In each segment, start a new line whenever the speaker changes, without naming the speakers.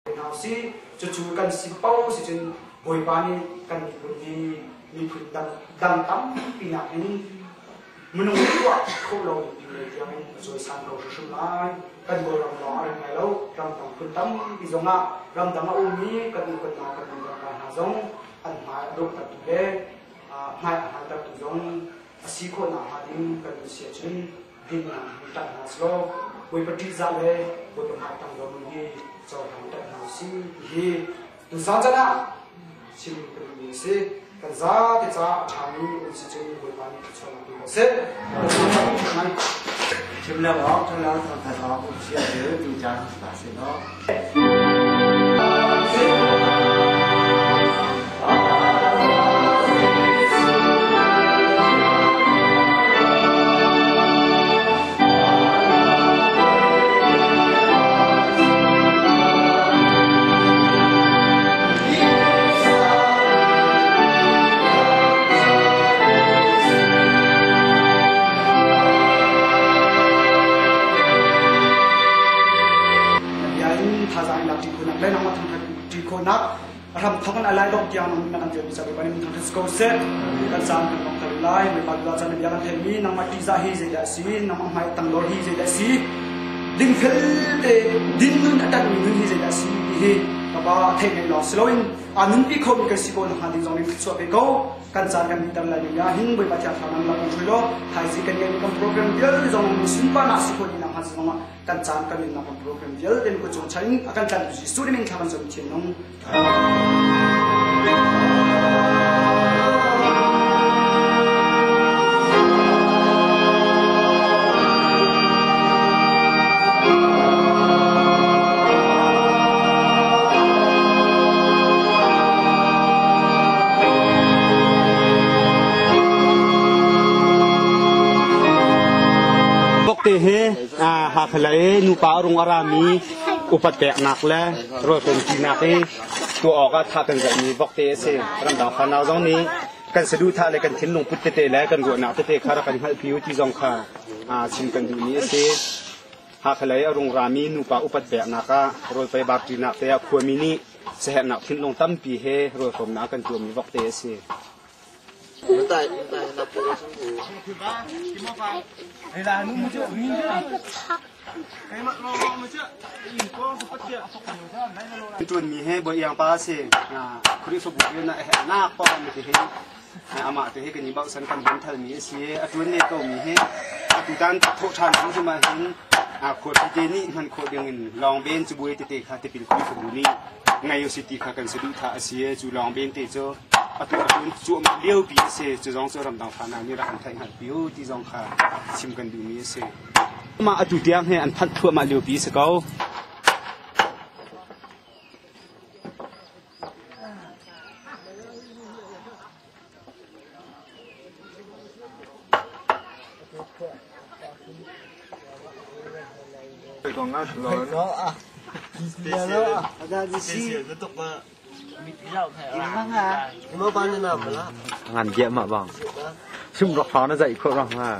Hna usih. Cucu kan si paoh si cun Bawipa nih kan miphun hi miphun dang tampi nakin minung tuah khawh lo ding lei tiangin a cawisan ko hrimhrim lai. Kan Kawlram lawng a rem lai lo, ramdang phun tampi zongah ramdang a ummi kan u kan nau kan nu kan pa hna zong an hmai a dawhtertu le hmai a hngaltertu zong a si khawh nakhnga ding kan duh si ahcun dinnak hi ṭanh hna selaw Bawipa ṭihzah le Bawipa hmai tangdor nun hi cohlang ṭanh hna usih ti hi tuzan chan ah chim ka duhmi a si. Kan zate caah a ṭhami um si cun Bawipa nih thluachuahnak pe ko seh.
Chim lo awk ṭhalo thangṭhat awk um si ahcun tu caan hna seh law.
Bia in thazaang in lak ṭi khawhnak le nangmah thangṭhat ṭi khawhnak ram thawk in a lai dongh tiang nang na kan fialmi ca Bawipa nih min thangṭhat si ko seh. Kan caan kan dongh ter lai. Bawipa bia caan na bia kan theihmi nangmah ṭihzah hi zeidah a si? Nangmah hmai tangdor hi zeidah a si? Dingfel te din nun a ṭanhmi nun hi zeidah a si ti hi ka pa theih ngaih lawng si loin a nunpi khomi kan si ko nakhnga ding zong in thluachuah pe ko. Kan caan kan dihter lai ning ah hin Bawipa Thiang Thlarau nan lam in hrui law thaizing kan ngeihmi kan program vialte zong nan sunparnak si khawh dih nakhnga zong ah kan caan kan nunnak kan program vialte na kut cung chain a kan tlantu Jesuh nih min thla kan cam thiam nung.
Bokte he Hakhalay nupa rung a rami upat peknak le rawlkawmṭinak i tuah awkah thah kan zalhmi vokte a si. Ramdang fanau zong nih kan saduhthah le kan thinlung put tete le kan ruahnak tete kha rak kan hngalhpi u ti zong kha chim kan duhmi a si. Hakhalay a rung rami nupa upat peknak ah rawlpei barṭinak te ah khuami nih siaherhnak thinlung tampi he rawlhrawmnak kan tuahmi vokte a si. Ṭuanmi he bawi iang pa a si. Khrihfabu rian ah a herhnak paoh mi te hi amah te hi kan i bauhsan kan hman thalmi a si. A ṭuan ne komi hi atutan thawh ṭhan hnu hrim ah hin khuapi te nih hman khawh ding in lawngben cabuai tete kha tipil Khrihfabu nih ngei usih ti kha kan saduhthah a si. Cu lawngben te cu atu atu cuahmah liopi a si. Cu zong cu ramdang fa hna nih rak kan theih hngalhpi u ti zong kha chim kan duhmi a si. Mah atu tiang hi an phanh thluahmah liopi a si ko.
Ngan dia mak bang. Sum rok thong na zaih khawh rang ha.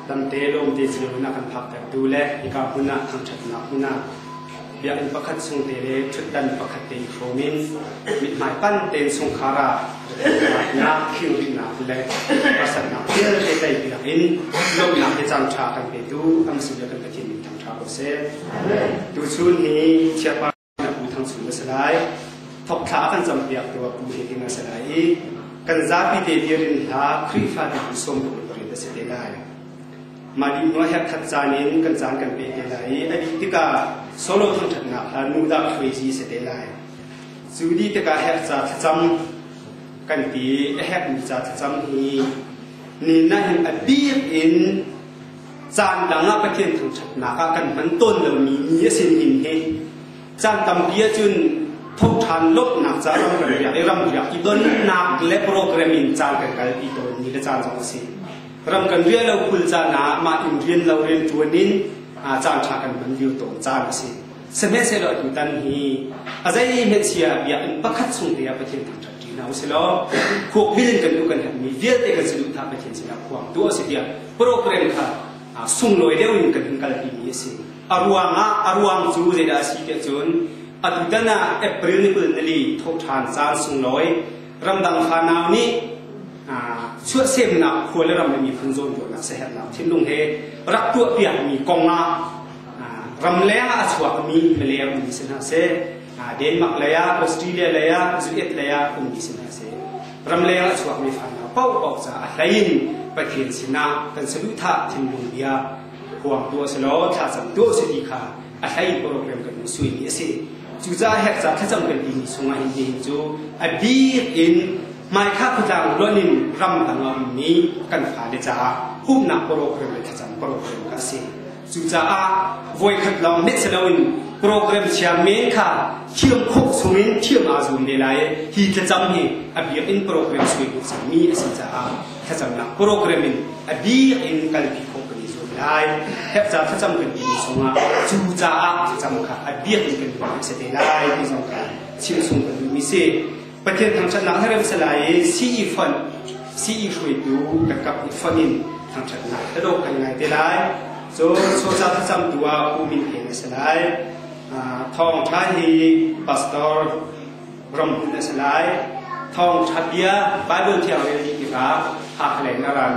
Tamte lawmte cio in a kan phaktertu le hika hmun ah thangṭhatnak hmun ah biakinn pakhat chung te le ṭhutdan pakhat te i hrawm in mithmai pan tein chungkhar ah nak khingrinak le harsatnak vialte teipiak in lawmhnak he caan ṭha kan petu an si kan Pathian min thangṭha ko seh. Tuchun hi chiapa na pu thang chung a si lai. Thok thla kan campiak tu a pu he ding a si lai i kan zapi te dirin hla Khrihfa te 18 a si te lai. Mah dih hnuah herkhat caan in kan caan kan peh te lai i a dih tikah solo thangṭhatnak hla nu dah hruaizi si te lai. Cu dih tikah herh ca thlacam kan ti a herhmi ca thlacam hi ni na hin a bik in caan dang ah Pathian thangṭhatnak ah kan hman tawn lomi ni a sin hin hi caan tampi ahcun thoṭhan lawmhnak ca ram kan riak i ram riak i donnak le program in caan kan kalpi tawnmi le caan zong a si. Ram kan riah lo khul caan ah mah inn rian lo rian ṭuan in caan ṭha kan hman lio tawn caan a si. Sihmanhsehlaw tutan hi a zeihmanh sia biakinn pakhat chung te ah Pathian thangṭhat ṭi hna usih law khuak bil in kan duh kan herhmi vialte kan saduhthah Pathian sinah khuang tuah a si tiah program kha sunglawi deuh in kan hun kalpi mi a si. A ruang ah a ruang cu zeidah a si tiah cun atutan ah April ni 24 thawhṭhan caan sunglawi ramdang fanau nih chuahsemnak khua le ram le miphun zawnruahnak siaherhnak thinlung he rak tuahpiakmi kong ah ramleng ah a chuakmi mileng ummi si hna seh, Denmark lei ah, Australia lei ah, US lei ah ummi si hna seh, ramleng a chuakmi fanau paohpaoh caah a hlei in Pathian sinah kan saduhthah thinlung bia huang tuah selaw thlacam tuah si ti kha a hlei in program kan suimi a si. Cucaah hekca thlacam kan timi chungah hin nihin cu a bik in hmaikha khuatlang lonh in ramdang a ummi kan fale caah pumhnak program le thlacam program kha a si. Cucaah voikhat lawng hmet si loin program chia men kha thiam khawh chungin thiam aa zuam ve lai i hi thlacam hi a bik in program sui khawh cangmi a si caah thlacamnak program in a bik in kalpi khawh kan i zuam lai. Hekca thlacam kan timi chungah cucaah thlacam kha a bik in kan duhmi a si te lai ti zong kha chim chung kan duhmi si. Pathian thangṭhatnak na rem salai i CE fonh, CE hruaitu kan kap nih fonh in thangṭhatnak hladawh kan ngai te lai. Cun chawca thlacamtu ah Pu Min Phen a si lai. Thawngṭha hi Pastor Ram Hmun a si lai. Thawngṭha bia Bible thiang rel dih tikah Hakha lei in a rami.